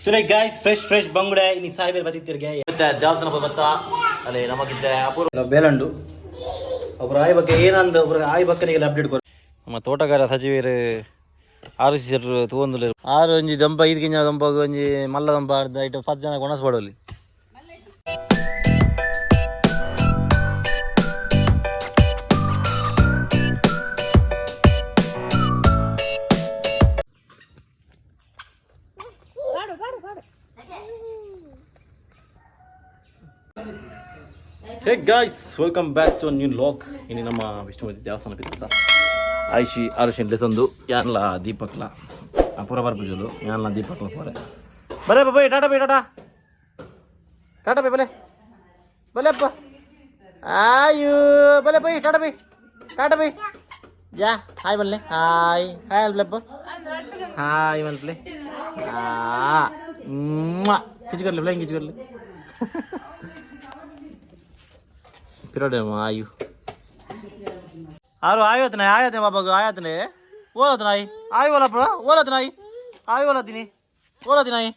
ತುಲೆ guys, fresh fresh ಬಂಗುಡೆ. ಇನಿ ಸಾಹೇಬರ್ ಬತ್ತಿತ್ತಿರ್ಗೆ ದೇವಸ್ಥಾನ ಬತ್ತ ಅಲ್ಲಿ ನಮಗಿದ್ದೆ ಅಪೂರ್ವ ಬೇಲಂಡು. ಒಬ್ರು ಆಯ್ ಬಗ್ಗೆ ಏನಂದ, ಒಬ್ರು ಆಯ್ ಬಕ್ಕನಿಗೆ ಅಪ್ಡೇಟ್ ಕೊರ. ನಮ್ಮ ತೋಟಗಾರ ಸಚಿವರು ಆರು ಸಿ ತೂವೊಂದುಲ್ಲೆರ್. ಆರು ಒಂಜಿ ದಂಪ ಐದು ಕಿಂಜ ದಂಪಗ್ ಒಂಜಿ ಮಲ್ಲ ದಂಪ ಐಟ್ 10 ಜನ ಕೊಣಸ್ ಪಾಡೊಲಿ. Hey guys, welcome back to new vlog. ಇನ್ನು ನಮ್ಮ ವಿಷ್ಣುಮೂರ್ತಿ ದೇವಸ್ಥಾನ ಬಿತ್ತ ಆಯ್ಶಿ ಆರುಷಿ ಲೆಸೊಂದು ಯಾನ್ಲ ದೀಪಕ್ಲ ಪೂರ ಬರ್ಪುಜಲು. ಯಾನ್ಲ ದೀಪಕ್ಲ ಪೋರೆ. ಬರೇ bye, Tata bye, Tata Tata bye. ಬಲೆ ಬಲೆ ಅಪ್ಪ ಆಯು ಬಲೆ bye, Tata bye, Tata bye. ಯಾ ಹಾಯ್ ಬಲ್ಲೆ, ಹಾಯ್ ಹಾಯ್ ಅಲ್ಪ್ಲೆಪ್ಪ, ಹಾಯ್ ಮಲ್ಪ್ಲೆ. ಕಿಚ್ಕೊರ್ಲಿ, ಫ್ಲೈಯಿಂಗ್ ಕಿಚ್ಕೊರ್ಲಿ. ಪಿರೋಡೆ ಆಯು ಆರು ಆಯೋತನೆ ಆಯೋತನೆ ಬಾಬಾಗ ಆಯೋತನೆ ಓಲತನಾಯಿ ಆಯ್ ಓಲಪ್ಪ ಓಲತನಾಯಿ ಆಯ್ ಓಲತೀನಿ ಓಲತಿನಾಯಿ.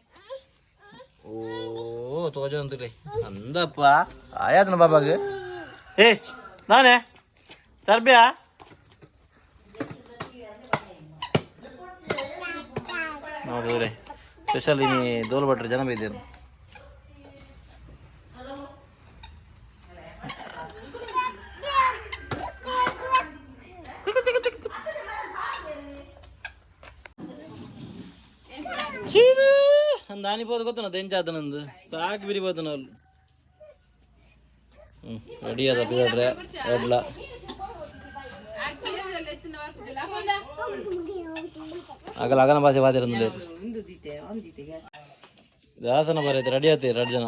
ಓ ತೋಜಂತಲೇ ಅಂದಪ್ಪ ಆಯಾತನ ಬಾಬಾಗ. ಏ ನಾನೇ ತರ್ಬ್ಯಾ ನೋಡಿದ್ರೆ ಸ್ಪೆಷಲ್ ಇನಿ ದೋಲ್ ಭಟ್ರು ಜನ ಬೈದೇರು. ಅಂದ್ ಗೊತ್ತನ ದೆಂಚಾತನಂದು ಸಾಕು ಬಿರಿಬೋತನ ಅವ್ಲು. ಹ್ಞೂ ರೆಡಿ ಅದ ಬಿದಾಡ್ರೆ ಎಡ್ಲ. ಆಗಲ್ಲ ಅಗನ ಭಾಷೆ ಬಾತಿರಂದ್ರೆ ದಾಸನ ಬರೈತೆ. ರೆಡಿ ಆಯ್ತು ಎರಡು ಜನ.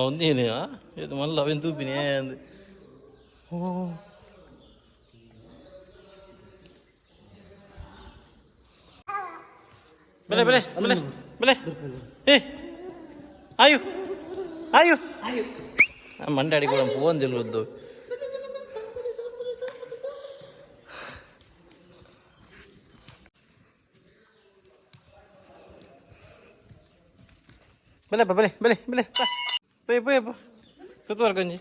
ಒಂದೇನೆ ಇದು ಮಲ್ಲ ಅವೇನು ತೂಪಿನಿ ಅಂದ್. ಓ ಬೆಲೆ ಬೆಲೆ ಬೆಲೆ ಬೆಲೆ. ಏ ಆಯು ಆಯು ಮಂಡೆ ಅಡಿ ಕೂಡ ಪೋಂದಿಲ್ಲ. ಬೆಲೆ ಬೆಲೆ ಬೆಲೆ ಬೆಲೆ. ಪೋಯ್ ಪೋಯ್ ಸುತ್ತುವರ್ ಕಂಜಿ.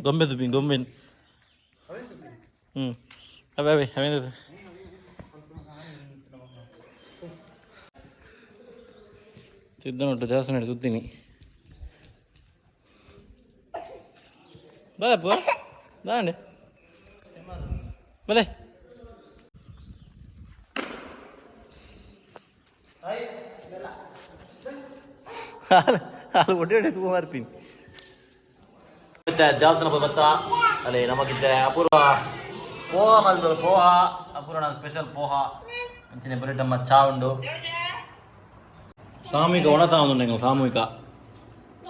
ಗೊಂಬೆ ತುಪ್ಪಿ ಗೊಂಬೆ. ಹ್ಞೂ ಅವೇ ಅವೇ ಅವೇ ಸಿದ್ಧ ನೋಟು ದೇವಸ್ಥಾನ ಸುತ್ತೀನಿ ಬಾಯಪ್ಪ ದಾಂಡೆ ಬಲೆ. ಹಾಲು ಒಡ್ಡೆ ಒಡ್ಡೆ ತೂ ಮಾರ್ತೀನಿ. ಮತ್ತೆ ದೇವಸ್ಥಾನ ಬತ್ತ ಅಲ್ಲಿ ನಮಗಿದ್ದೆ ಅಪೂರ್ವ ಪೋಹ ಮಲ್ದರು. ಪೋಹ ಅಪೂರ್ವ ಸ್ಪೆಷಲ್ ಪೋಹ ಅಂಚನೆ ಬರೆಟಮ್ಮ ಚಾ ಉಂಡು. ಸಾಮೂಹಿಕ ಒಣತಾ ಒಂದು ಸಾಮೂಹಿಕ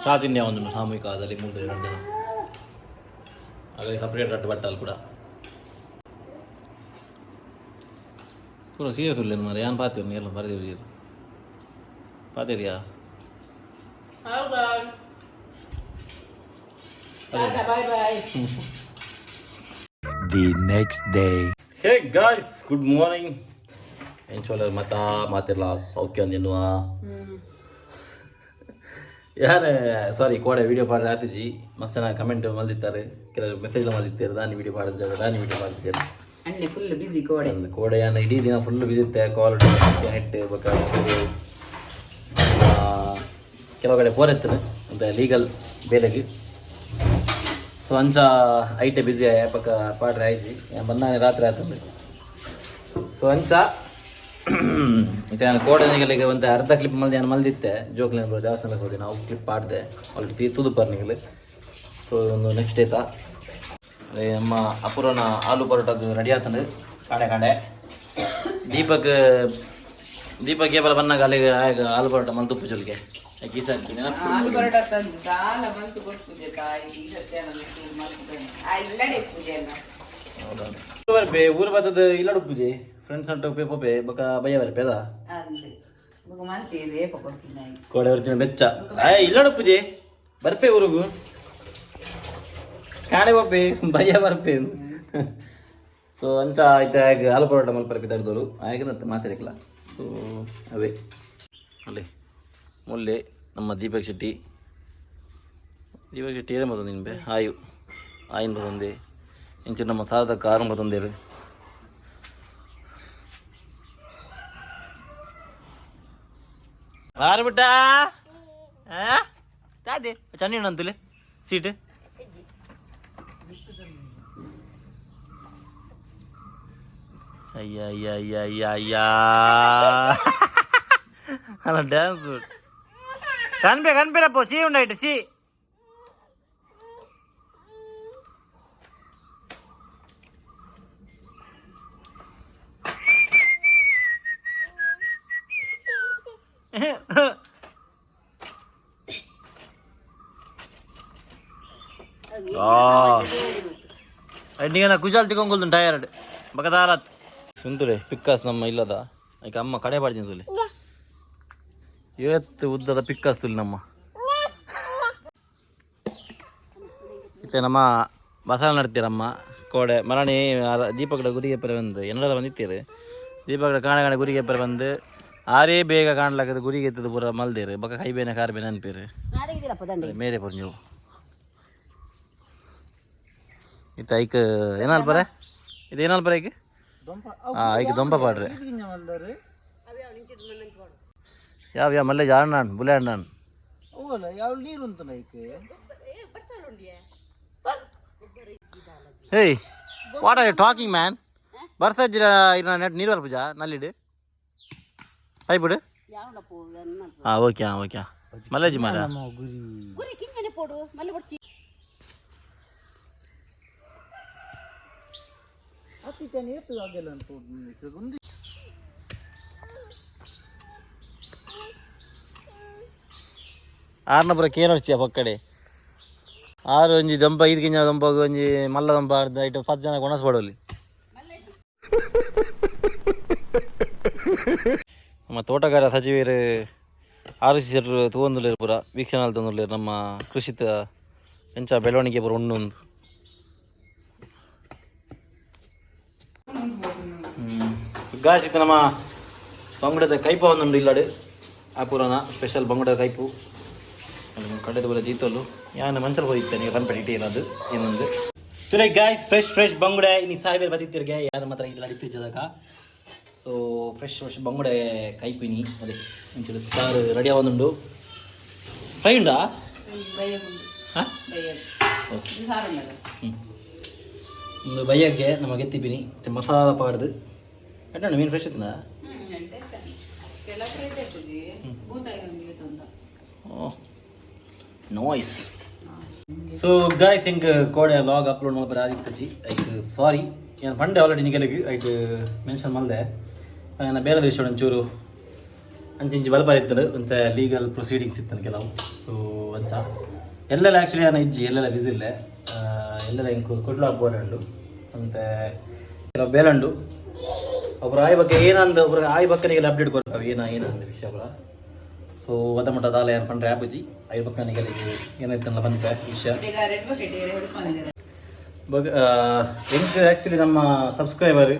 ಚಾ ತಿಂಡಿ ಒಂದು ಸಾಮೂಹಿಕ ಅದರಲ್ಲಿ ಮೂರು ಎರಡು ಜನ. ಹಾಗಾಗಿ ಸಪ್ರೇಟ್ ರಟ್ಟು ಬಟ್ಟಲ್ ಕೂಡ ಪೂರ ಸೀರಿಯಸ್ ಉಲ್ಲೇನು ಮಾರೆ. ಏನು ಪಾತಿರ್ ಎಲ್ಲ ಬರೆದಿರಿ ಪಾತಿರಿಯಾ? Bye bye. The next day. Hey guys, good morning. ಎಂಚೋಲರ್ ಮತ ಮಾತಿರ್ಲ ಸೌಖ್ಯ ಒಂದಿನ್ನುವ ಯಾರೇ. ಸಾರಿ, ಕೋಡೆ ವಿಡಿಯೋ ಪಾಡ್ರೆ ಆತಿಜಿ. ಮಸ್ತ್ ಜನ ಕಮೆಂಟ್ ಮಲ್ದಿತ್ತಾರೆ, ಕೆಲವರು ಮೆಸೇಜ್ ಮಲ್ದಿತ್ತಾರೆ, ದಾನಿ ವಿಡಿಯೋ ಪಾಡಿದ ಜಾಗ, ದಾನಿ ವಿಡಿಯೋ ಪಾಡ್ದಿದ್ದಾರೆ. ಅಣ್ಣೆ ಫುಲ್ ಬಿಸಿ ಕೋಡೆ. ಒಂದು ಕೋಡೆ ಯಾನ ಇಡೀ ದಿನ ಫುಲ್ ಬಿಸಿ ಇತ್ತೆ. ಕಾಲ್ ನೆಟ್ ಬೊಕ ಕೆಲವು ಕಡೆ ಪೋರೆತ್ತನು ಅಂತ ಲೀಗಲ್ ಬೇಲೆಗ್. ಸೊ ಅಂಚ ಐಟೆ ಬಿಸಿ ಆಯ ಪಕ್ಕ ಪಾಡ್ರೆ ಆಯ್ಜಿ. ಬಂದಾನೆ ರಾತ್ರಿ ಆತಂದು. ಸೊ ಅಂಚ ಇತ್ತೆ ನಾನು ಕೋಡನಿಗಳಿಗೆ ಒಂದು ಅರ್ಧ ಕ್ಲಿಪ್ ಮಲ್ದಿ ನಾನು ಮಲ್ದಿತ್ತೆ. ಜೋಕ್ಲೆ ದೇವಸ್ಥಾನಕ್ಕೆ ಹೋಗಿ ನಾವು ಕ್ಲಿಪ್ ಆಡಿದೆ. ಆಲ್ರೆಡಿ ತೂದು ಪರ್ನಿಗಲು. ಸೊ ಒಂದು ನೆಕ್ಸ್ಟ್ ಆಯ್ತಾ. ನಮ್ಮ ಅಪೂರ್ವನ ಆಲೂ ಪರೋಟಕ್ಕೆ ರೆಡಿ ಆತಂದು ಕಾಡೆ ಕಾಡೆ. ದೀಪಕ್ ದೀಪಕ್ ಏಪಲ ಬನ್ನಾಗ ಅಲ್ಲಿಗೆ ಆಗ ಆಲೂ ಪರೋಟ ಮಲ್ತು ಪೂಜಲ್ಗೆ ಗೀಸ. ಆಲು ಪರೋಟ ತಂದು ದಾಲ ಬಂತು ಗೊತ್ತುದೆ ತಾಯಿ. ಈ ಸತ್ಯ ಮಲ್ತು ಇಲ್ಲಡೆ ಪೂಜೆ ಅಲ್ಲ. ಬರ್ಪೆ, ಊರು ಬತ್ತದ ಇಲ್ಲಡು ಪೂಜೆ ಫ್ರೆಂಡ್ಸ್ ಅಂಟು ಪೇ ಪೋಪೆ ಬೊಕ ಬಯ್ಯ ಬರ್ಪೆ ಅದ. ಅಂದೆ ಬೊಕ ಮಲ್ತಿದೆ ಏಪ ಕೊರ್ಪಿನ. ಕೋಡೆ ಬರ್ತೀನಿ ಬೆಚ್ಚ ಆಯ್ ಇಲ್ಲಡು ಪೂಜೆ ಬರ್ಪೆ ಊರುಗು ಕಾಡೆ ಪೋಪೆ ಬಯ್ಯ ಬರ್ಪೆ. ಸೊ ಅಂಚ ಆಯ್ತು, ಆಗ ಆಲೂ ಪರೋಟ ಮಲ್ಪರೆ ಪಿದಾಡ್ದೋರು ಆಗ ಮಾತಾಡಿಕ್ಲ. ಸೊ ಅವೇ ಅಲ್ಲಿ ಮುಲ್ಲೆ ನಮ್ಮ ದೀಪಕ್ ಶೆಟ್ಟಿ. ದೀಪಕ್ ಶೆಟ್ಟಿ ಏನೇ ಬತ್ತೊಂದು ನಿನ್ಬೆ ಆಯು ಆಯಿನ ಬತ್ತೊಂದೆ. ಇಂಚ ನಮ್ಮ ಸಾರದ ಕಾರು ಬತ್ತೊಂದೇರು. ಆರು ಬಿಟ್ಟ ತಾದೆ ಚಂಡಿ ಅಂತುಲೆ ಸೀಟ್. ಅಯ್ಯ ಅಯ್ಯ ಅಯ್ಯ ಅಯ್ಯ ಅಯ್ಯ, ಅಲ್ಲ ಡ್ಯಾನ್ಸ್ ಕನ್ಪೆ ಕನ್ಪೆರಪ್ಪ. ಸಿ ಉಂಡಾಯ್ತು ಸಿ. ನೀನ ಕುಜಾಲ್ ತಿಕೊಂಗುಲ್ದು ಟಯರ್ಡ್ ಬಕದಾಲತ್ ಸುಂದುರೆ ಪಿಕ್ಕಾಸ್ ನಮ್ಮ ಇಲ್ಲದ. ಐಕ ಅಮ್ಮ ಕಡೆ ಪಾಡ್ತೀನಿ ತುಲಿ. ಇವತ್ತು ಉದ್ದದ ಪಿಕ್ಕಾಸ್ ತುಲಿ ನಮ್ಮ ಇತ್ತೆ ನಮ್ಮ ಬಸಾಲ ನಡ್ತೀರಮ್ಮ ಕೋಡೆ ಮರಣಿ ದೀಪಕಡ ಗುರಿಗೆ ಪರ ಬಂದು ಎನ್ನಡ ಬಂದಿತ್ತೀರಿ. ದೀಪಕಡ ಕಾಣ ಕಾಣ ಗುರಿಗೆ ಪರ ಬಂದು ಆರೇ ಬೇಗ ಕಾಣ್ಲಾಗದ ಗುರಿಗೆ ಎತ್ತದ ಪೂರ ಮಲ್ದೇರು ಬಕ ಕೈ ಬೇನೆ ಕಾರ್ ಬೇನೆ ಅನ್ಪೇರು ಮೇರೆ ಪೊಂಜು. ಇತ್ತ ಐಕ್ ಏನಾಲ್ ಪರ ಇದು ಏನಾಲ್ ಪರ ಐಕ್ ಐಕ್ ದೊಂಪ ಪಾಡ್ರೆ ಯಾವ ಯಾವ ಮಲ್ಲೆ ಜಾಣ ನಾನು ಬುಲೆ ಅಣ್ಣನ್. Hey, what are you talking, man? ಬರ್ಸಜ್ಜಿರ ನೆಟ್ ನೀರು ಬರ್ಪುಜಾ ನಲ್ಲಿಡು ಪೈಪುಡು. ಹಾಂ ಓಕೆ, ಹಾಂ ಓಕೆ. ಮಲ್ಲೇಜಿ ಮಾರ. ಆರ್ನ ಪುರ ಕೇನೊಡ್ಚಿ ಪಕ್ಕಡೆ ಆರು ಒಂಜಿ ದೊಂಪ ಐದು ಕಿಂಜ ದೊಂಪ ಒಂಜಿ ಮಲ್ಲ ದೊಂಪ ಐಟು 10 ಜನ ಕೊಣಸ್ ಪಡೋಲಿ. ನಮ್ಮ ತೋಟಗಾರ ಸಚಿವರು ಆರ್ ಸಿ ಸೆಟ್ರು ತೂವೊಂದುಲ್ಲೆರ್ ಪೂರ ವೀಕ್ಷಣೆ ಮಲ್ತೊಂದುಲ್ಲೆರ್. ನಮ್ಮ ಕೃಷಿತ ಎಂಚ ಬೆಳವಣಿಗೆ ಪೂರ ಉಂಡು ಉಂದು. ಗಾಯ್ಸ್, ಇತ್ತೆ ನಮ್ಮ ಬಂಗುಡದ ಕೈಪ ಒಂದುಂಡು ಇಲ್ಲಡು. ಆ ಪೂರನ ಸ್ಪೆಷಲ್ ಬಂಗುಡದ ಕೈಪು ಕಡೆದ ಪೂರ ದೀತೊಲು. ಯಾನ್ ಮಂಚಲ್ ಪೋದಿತ್ತೆ ನೀವು ಪನ್ಪೆ ಇಟ್ಟಿಲ್ಲ ಅದು ಇನ್ನೊಂದು ತುಲೆ. ಗಾಯ್ಸ್, ಫ್ರೆಶ್ ಫ್ರೆಶ್ ಬಂಗುಡೆ ಇನಿ ಸಾಯ್ಬೇರ್ ಬತ್ತಿತ್ತಿರ್ಗೆ ಯಾರು ಮಾತ್ರ ಇಲ್ಲ ಅಡಿತಿದ್ದಕ. ಸೊ ಫ್ರೆಶ್ ಫ್ರೆಶ್ ಬಂಗುಡೆ ಕೈಪಿನಿ. ಅದೇ ಒಂಚೂರು ಸಾರು ರೆಡಿ ಆವೊಂದುಂಡು. ಫ್ರೈ ಉಂಡಾ? ಹಾಂ, ಓಕೆ. ಹ್ಞೂ, ಒಂದು ಬಯ್ಯಕ್ಕೆ ನಮ್ಮ ಗೆತ್ತಿಪಿನಿ ಮತ್ತೆ ಮಸಾಲ ಪಾಡ್ದು ಎಡ್ಡ ಮೀನು ಫ್ರೆಶ್ ಇತ್ತನಾ? ಓ ನಾಯ್ಸ್. ಸೊ ಗಾಯ್ಸ್, ಎಂಕ್ ಕೋಡೆ ಲಾಗ್ ಅಪ್ಲೋಡ್ ಮಲ್ಪರೆ ಆದಿತ್ತಜಿ, ಐಕ್ ಸಾರಿ. ಯಾನ್ ಪಂಡೆ ಆಲ್ರೆಡಿ ನಿಗಲಿಗ್ ಐಟ್ ಮೆನ್ಷನ್ ಮಲ್ದೆ. ನಾನು ಬೇರೆ ವಿಷಯ ಒಂಚೂರು ಅಂಚಿಂಚಿ ಬಲ್ಪ ಇತ್ತು ಒಂತೆ ಲೀಗಲ್ ಪ್ರೊಸೀಡಿಂಗ್ಸ್ ಇತ್ತು ಕೆಲವು. ಸೊ ಅಂಚ ಎಲ್ಲೆಲ್ಲ ಆ್ಯಕ್ಚುಲಿ ನಾನು ಇಜ್ಜಿ, ಎಲ್ಲೆಲ್ಲ ಬಿಸಿ ಇಲ್ಲೆ. ಎಲ್ಲೆಲ್ಲ ಇಂಕು ಕುಡ್ಲ ಬೋರ್ಡ್ ಅಂತೆ ಕೆಲವು ಬೇಲಂಡು ಒಬ್ಬರು ಆಯ್ ಬಗ್ಗೆ ಏನಂದು ಒಬ್ರು ಆಯ್ ಬಕ್ಕನಿಗೆಲ್ಲ ಅಪ್ಡೇಟ್ ಕೊಡ್ತಾವೆ ಏನ ಏನಂದು ವಿಷಯ ಪೂರ. ಸೊ ಅದ ಮಟ್ಟ ದಾಲ ಏನು ಪಂಡ್ರೆ ಆಪುಜಿ. ಐದು ಬಕ್ಕನಿಗೆಲ್ಲ ಏನಾಯ್ತಲ್ಲ ಬಂತೆ ವಿಷಯ. ಬಗ್ ಎಂಕ್ ಆ್ಯಕ್ಚುಲಿ ನಮ್ಮ ಸಬ್ಸ್ಕ್ರೈಬರ್,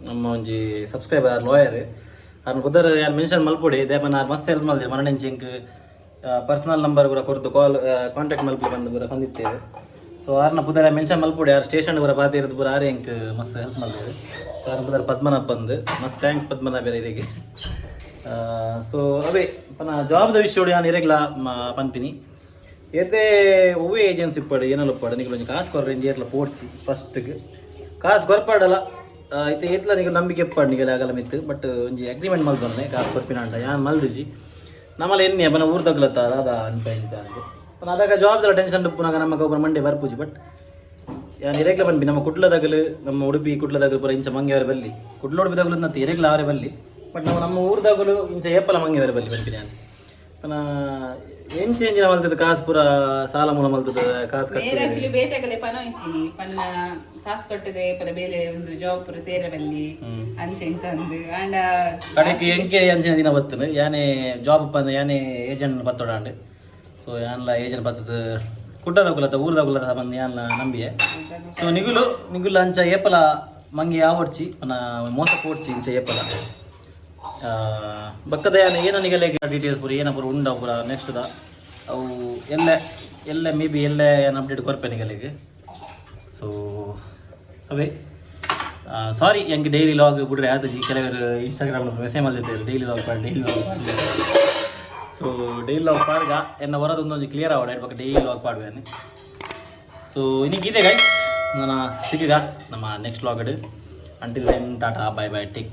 ನಮ್ಮ ಒಂಜಿ ಸಬ್ಸ್ಕ್ರೈಬರ್ ಲಾಯರ್ ಆರ್ನ ಪುದರ್ ಯಾನ್ ಮೆನ್ಷನ್ ಮಲ್ಪೊಡಿ. ದೇಪನ ಆರ್ ಮಸ್ತ್ ಹೆಲ್ಪ್ ಮಲ್ದಿರು. ಮರಣೆಂಚಿ ಎಂಕ್ ಪರ್ಸನಲ್ ನಂಬರ್ ಪೂರ ಕೊರ್ದು ಕಾಲ್ ಕಾಂಟ್ಯಾಕ್ಟ್ ಮಲ್ಪು ಬಂದು ಪೂರ ಬಂದಿತ್ತೇವೆ. ಸೊ ಆರ್ನ ಪುದರ್ ಮೆನ್ಷನ್ ಮಲ್ಪೊಡಿ. ಆರ್ ಸ್ಟೇಷನ್ ಪೂರ ಪಾತಿರೋದು ಪೂರ ಆರೇ ಎಂಕ್ ಮಸ್ತ್ ಹೆಲ್ಪ್ ಮಲ್ದಿರು. ಸೊ ಆರ್ನ ಪುದರ್ ಪದ್ಮನಾಭ್ ಬಂದು. ಮಸ್ತ್ thanks Padmanabha ಇರೆಗೆ. ಸೊ ಅವೇ ಪನ ಜಾಬ್ದ ವಿಷಯ ಯಾನ್ ಇರೆಗ್ಲ ಪನ್ಪಿನಿ. ಏತೆ ಒವ್ವೇ ಏಜೆನ್ಸಿ ಇಪ್ಪಡು ಏನೆಲ್ಲ ಇಪ್ಪಡು ನಿಕುಲು ಒಂಜಿ ಕಾಸು ಕೊರ್ರೆ ಇಂಜಿಯರ್ಲ ಪೋಡ್ಚಿ. ಫಸ್ಟ್ಗೆ ಕಾಸು ಕೊರ್ಪಾಡಲ ಇತ್ತೆ ಏತ್ಲ ನಿಕುಲು ನಂಬಿಕೆ ಇಪ್ಪಾಡು ನಿಗಲ ಆಗಲ ಮಿತ್ತು. ಬಟ್ ಒಂಜಿ ಅಗ್ರಿಮೆಂಟ್ ಮಲ್ತೊಂದೆ ಕಾಸು ಕೊರ್ಪಿನ ಅಂಡ ಯಾನ್ ಮಲ್ದಿಜಿ. ನಮ್ಮಲ್ಲ ಎನ್ನಿ ಪನ ಊರ್ದಗ್ಲತ್ತ ಅದ ಅಂತ ಇಂಚ ಅಂದ್ ಪನ ಅದಾಗ ಜಾಬ್ದಲ ಟೆನ್ಷನ್ ಉಪ್ಪುನಾಗ ನಮಗ ಒಬ್ಬರ ಮಂಡೆ ಬರ್ಪುಜಿ. ಬಟ್ ಯಾನ್ ಇರೆಗ್ಲ ಪನ್ಪಿ, ನಮ್ಮ ಕುಡ್ಲದಗಲು, ನಮ್ಮ ಉಡುಪಿ ಕುಡ್ಲದಗಲು ಪೂರ ಇಂಚ ಮಂಗೆವರೆ ಬಲ್ಲಿ. ಕುಡ್ಲ ಉಡುಪಿದಗಲು ನತ್ತು ಇರೆಗ್ಲ ಆವರೆ ಬಲ್ಲಿ. ಬಟ್ ನಾವು ನಮ್ಮ ಊರ್ದಗಲು ಇಂಚ ಏಪಲ ಮಂಗೆವರೆ ಬಲ್ಲಿ ಪನ್ಪಿ ಯಾನ್. ಪನ ಎಂಚ ಎಂಚಿನ ಮಲ್ತದ, ಕಾಸು ಪೂರ ಸಾಲ ಮೂಲ ಮಲ್ತದ ಕಾಸು ಬೇರೆ ಕಟ್ಟಿ. ಆಕ್ಚುಲಿ ಬೇತೆಗಲೆ ಪನ ಇಚ್ಚಿನಿ ಪನ್ನ ಕಾಸು ಕಟ್ಟದೆ ಪನ ಬೇಲೆ ಒಂದು ಜಾಬ್ ಪೂರ ಸೇರೆ ಬಲ್ಲಿ ಅಂಚೆ ಇಂಚ ಅಂದ್ ಆಂಡ. ಕಡೆಗೆ ಎಂಕೆ ಅಂಚಿನ ದಿನ ಬತ್ತನು, ಯಾನೆ ಜಾಬ್ ಪಂದ ಯಾನೆ ಏಜೆಂಟ್ ಬತ್ತೋಡಾಂಡ್. ಸೊ ಯಾನ್ಲ ಏಜೆಂಟ್ ಬತ್ತದ, ಕುಡ್ಡದಗುಲತ ಊರ್ದಗುಲತ ಬಂದು ಯಾನ್ಲ ನಂಬಿಯೆ. ಸೊ ನಿಗುಲು ನಿಗುಲು ಅಂಚ ಏಪಲ ಮಂಗಿ ಯಾವೊಡ್ಚಿ ಪನ ಮೋಸ ಪೋಡ್ಚಿ ಇಂಚ ಏಪಲ. ಬಕ್ಕದ ಯಾನ ಏನ ನಿಗಲೆಗ್ ಡೀಟೇಲ್ಸ್ ಪೂರ ಏನ ಪೂರ ಉಂಡ ಪೂರ ನೆಕ್ಸ್ಟ್ ದ ಅವು ಎಲ್ಲ ಎಲ್ಲ ಮೇ ಬಿ ಎಲ್ಲ ಏನು ಅಪ್ಡೇಟ್ ಕೊರ್ಪೆ ನಿಗಲೆಗ್. ಸೊ ಅವೇ, ಸಾರಿ, ಎಂಕ್ ಡೈಲಿ ಲಾಗ್ ಬಿಡ್ರೆ ಆತಜಿ. ಕೆಲವರು ಇನ್ಸ್ಟಾಗ್ರಾಮ್ ಮೆಸೇಜ್ ಮಲ್ದಿದ್ದಾರೆ, ಡೈಲಿ ಲಾಗ್ ಪಾಡ್, ಡೈಲಿ ಲಾಗ್ ಪಾಡ್. ಸೊ ಡೈಲಿ ಲಾಗ್ ಪಾಡ್ಗ, ಎನ್ನ ಹೊರದೊಂದೊಂದು ಕ್ಲಿಯರ್ ಆವಡ ಬೊಕ್ಕ ಡೈಲಿ ಲಾಗ್ ಪಾಡುವೇನೆ. ಸೊ ಇನ್ನಿಗೆ ಇದೆ ಗೈಸ್, ನನ್ನ ಸಿಕ್ಕಿಗ ನಮ್ಮ next vlog. Until then, tata, bye bye, take.